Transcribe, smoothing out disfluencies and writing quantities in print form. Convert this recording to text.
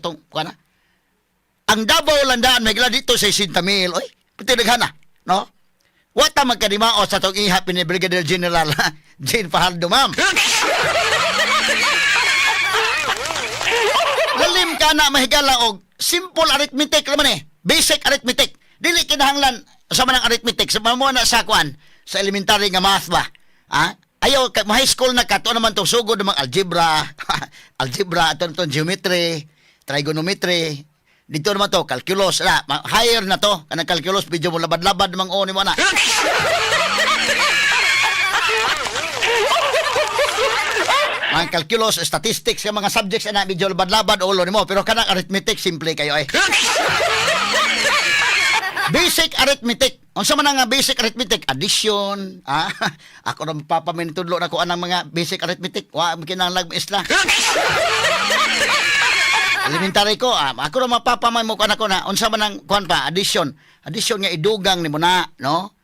Itong kuan na. Ang Davao landaan may dito sa 60 mil. Oy, pati daghana, no? Wa ta magkadimao sa atong ihap ni Brigadier General Jane Fajardo, ma'am. Lalim ka na mahigala og simple arithmetic naman eh. Basic arithmetic. Dili kinahanglan sa manang arithmetic sa mo na sa kuan sa elementary nga math ba. Ha? Ayaw ka high school na ka to naman to sugod ng mga algebra, algebra ato to geometry, trigonometry. Dito naman to calculus, la, higher na to kanang calculus medyo mo labad-labad mang ni mo na. Mga calculus, statistics, yung mga subjects na medyo labad-labad ulo nimo pero kanang arithmetic simple kayo eh. Basic arithmetic. Unsa man ang basic arithmetic? Addition. Ah, ako ra papaminutudlo na ko anang mga basic arithmetic. Wa kinahanglan maestra. Elementary ko, ah, ako ra mapapamay mo kuan ako na unsa man ang kuan pa addition. Addition nga idugang nimo na, no?